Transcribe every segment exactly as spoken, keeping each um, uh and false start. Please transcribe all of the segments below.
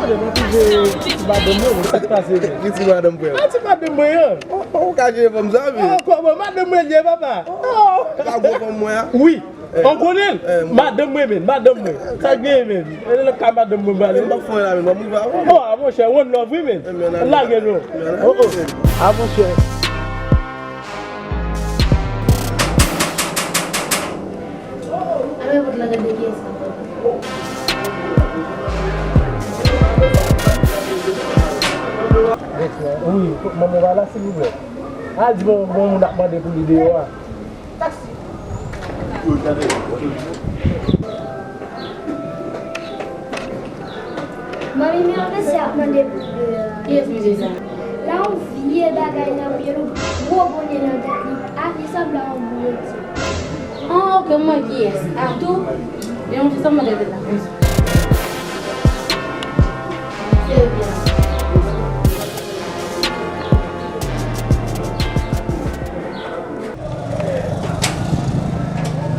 Mwen twouve ti madanm mwen, men sa k pase, men? Ki ti madanm mwen? A, ti madanm mwen an. Oh, oh, ou ka jere fanm sa, men? Oh, kòman madanm mwen li ye, papa? Oh, pa gwo fanm mwen an? Wi. Eh. An konnen l? Eh, m- Madanm mwen, men, madanm mwen. Sa k genyen, men? E nan ka madanm mwen, pale. Men m p ap fè anyen la, men m ap mouve avè w. Oh, a, monchè, one love, wi, men. Eh, men, lage non. Oh, oh. A, monchè. Alò, e pot la gade kiyès ankò. Wi, manman pa la, silvouplè. Al di bon, bon moun ap mande pou li deyò a. Taksi. Manmi, men yon mesye ap mande pou deyò a. Kiyès mesye sa? La yon vye bagay nan pye l, gwo bonè nan tèt li. A, li sanble a yon gwo ti. Ah, ok, m wè kiyès. Atou, men yon ti sanble nan tèt la. Se vye.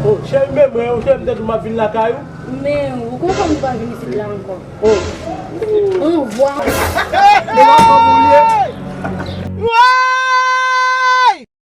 Oh, cheri, men mwen, oh, cheri, m te di w m ap vin lakay ou. Men, ou konprann ou pa vin isit la ankò. Oh. Anvwa. Men w ap fè pou ou ye.